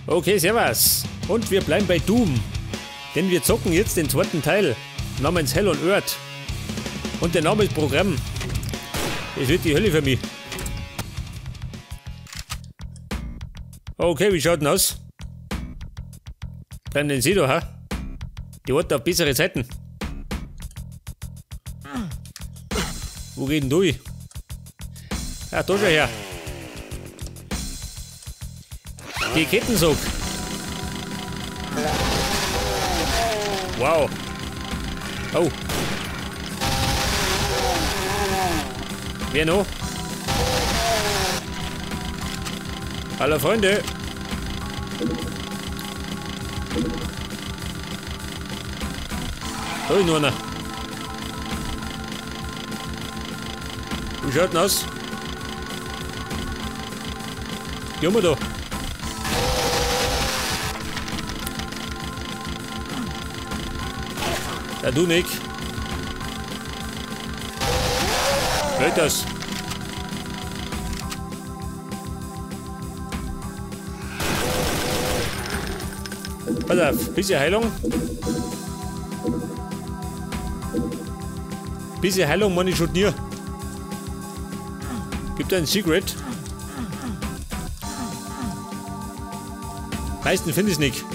Okay, servus. Und wir bleiben bei Doom. Denn wir zocken jetzt den zweiten Teil namens Hell on Earth. Und der Name ist Programm. Es wird die Hölle für mich. Okay, wie schaut denn aus? Bleiben denn Sie da, ha? Die warten auf bessere Zeiten. Wo geht denn du? Ah, da schau her. Die Kettensog. Wow. Oh. Wer noch? Hallo Freunde. Da ist noch einer. Wie schaut denn aus? Die haben wir da. Ja, du nicht. Blöd das. Pass auf, bisschen Heilung. Bisschen Heilung meine ich schon nie. Gibt ein Secret. Meistens finde ich es nicht.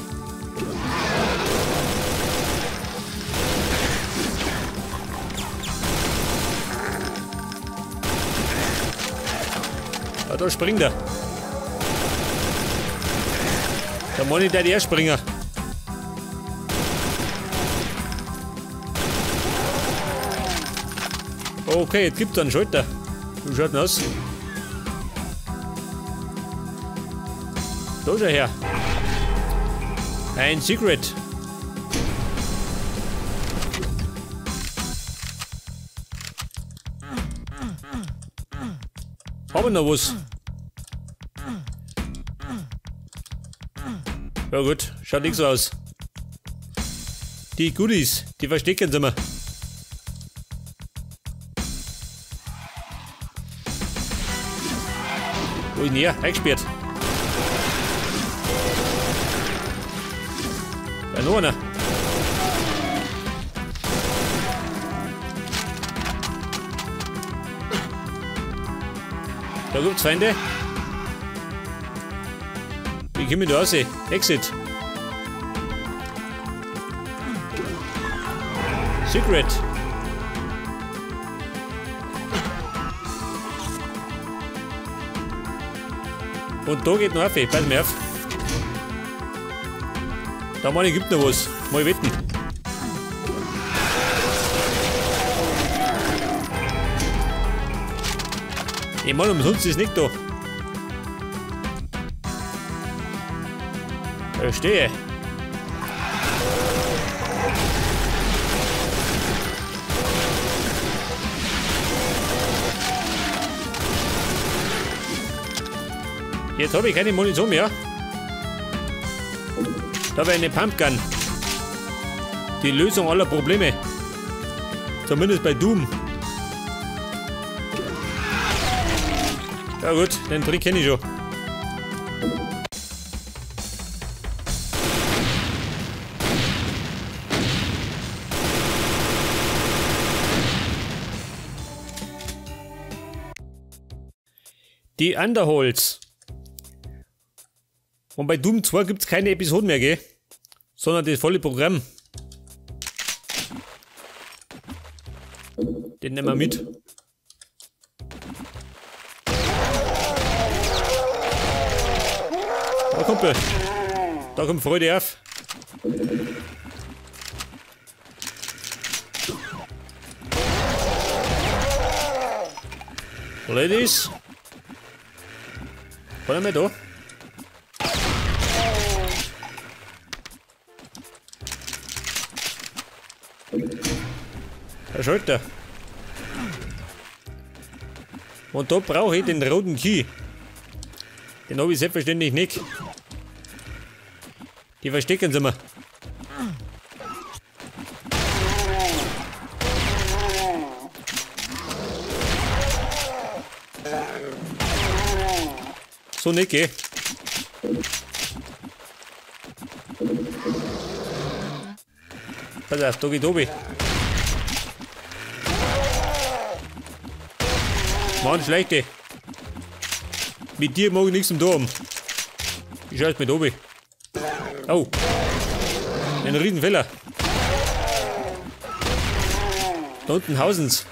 Ah, da springt er. Da meine ich, der Springer. Okay, jetzt gibt es einen Schalter. Wie schaut denn aus? Da schau her. Ein Secret. Haben wir noch was? Ja gut, schaut nicht so aus. Die Goodies, die verstecken sie mir. Wo ist denn er? Eingesperrt. Da ist noch einer. Da gibt's Feinde. Wie komme ich da raus? Exit. Secret. Und da geht noch auf, pass mir auf. Da meine ich, gibt noch was. Mal wetten. Ich meine, umsonst ist nicht da. Verstehe. Jetzt habe ich keine Munition mehr. Da habe ich eine Pumpgun. Die Lösung aller Probleme. Zumindest bei Doom. Ja gut, den Trick kenne ich schon. Die Underholz. Und bei Doom 2 gibt es keine Episoden mehr, gell? Sondern das volle Programm. Den nehmen wir mit. Da kommt er. Da kommt Freude auf. Ladies. War er da? Der Schalter. Und da brauche ich den roten Key. Den habe ich selbstverständlich nicht. Die verstecken sie mir. So nicht, gell? Pass auf, da geht oben. Mann, schlechte. Mit dir mag ich nichts zum Turm. Ich schau jetzt mit oben. Oh. Ein Riesenfehler. Da unten hausen's.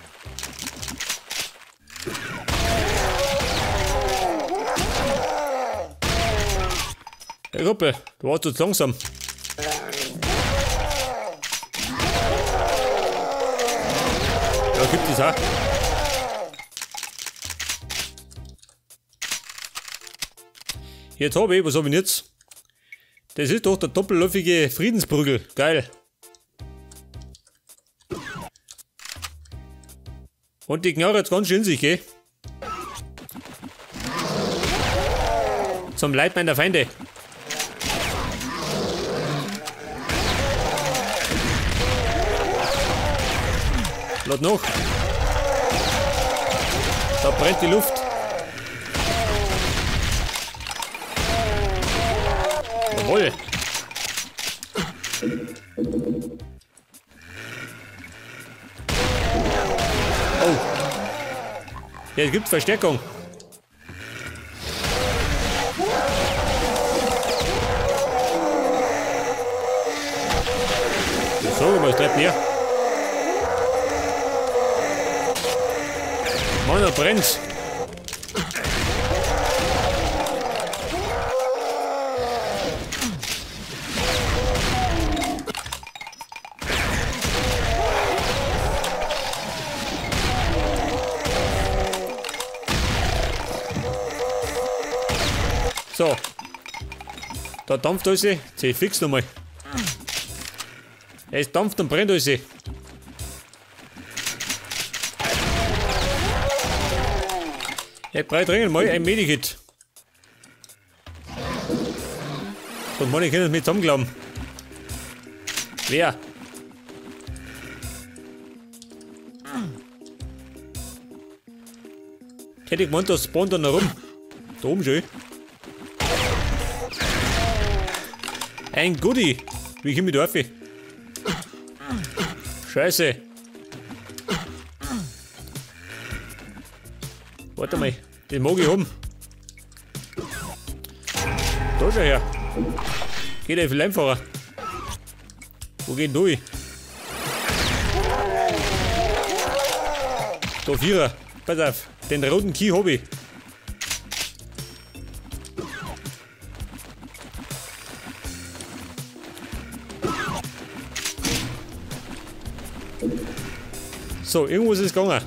Hey Gruppe, du warst zu langsam. Ja, gibt es auch. Jetzt hab ich, was hab ich denn jetzt? Das ist doch der doppelläufige Friedensprügel. Geil. Und die Knarre jetzt ganz schön in sich, gell? Zum Leid meiner Feinde. Lad noch. Da brennt die Luft. Jawohl. Oh. Ja, es gibt Verstärkung. So, was bleibt mir? Mann, da brennt's. So. Da dampft alles. Jetzt fix nochmal. Es dampft und brennt alles. Ich brauche dringend mal ein Medikit. Und manche können es mir zusammenglauben. Wer? Hätte ich gemeint, das spawnt dann noch rum. Da oben schon. Ein Goodie. Wie komme ich da rauf? Scheiße. Warte mal. Den mag ich haben. Da schau her. Geht ja viel einfacher. Wo geht denn durch? Da Vierer. Pass auf. Den roten Key hab ich. So, irgendwo ist es gegangen.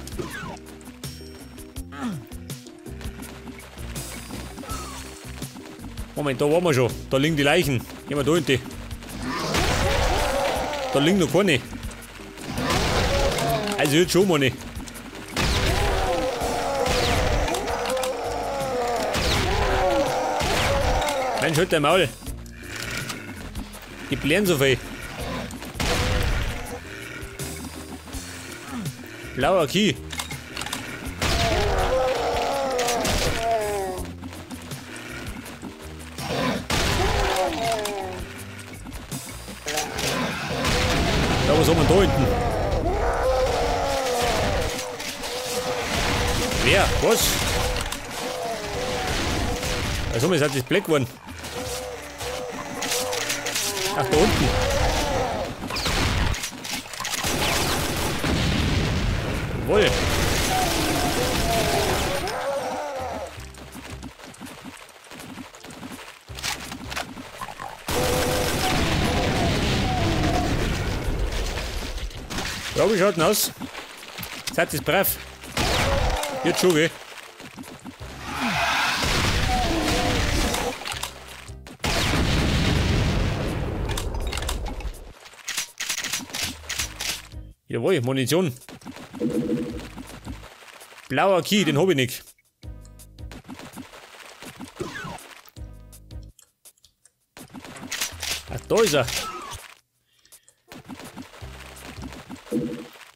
Moment, da waren wir schon. Da liegen die Leichen. Gehen wir da hin. Die. Da liegen noch keine. Also jetzt schon mal nicht. Mensch, halt dein Maul. Die blären so viel. Blauer Key. Da, was haben wir da hinten? Wer? Was? Also, ist halt das Black geworden. Ach, da unten. Jawohl. Ja, wie schaut denn aus? Seid ihr brav? Jetzt schon, gell? Jawohl, Munition. Blauer Key, den hab ich nicht. Ach, da ist er.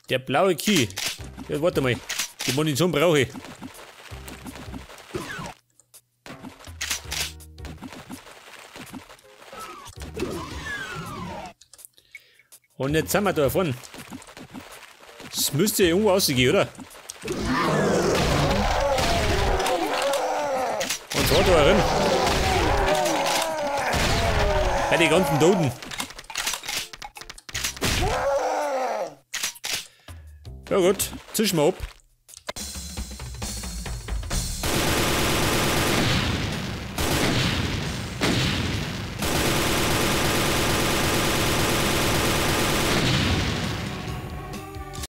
Der blaue Key. Ja, warte mal. Die Munition brauche ich. Und jetzt sind wir da vorne. Das müsste ja irgendwo rausgehen, oder? Und zwar da rein. Bei den ganzen Toten. Ja gut, zischen wir ab.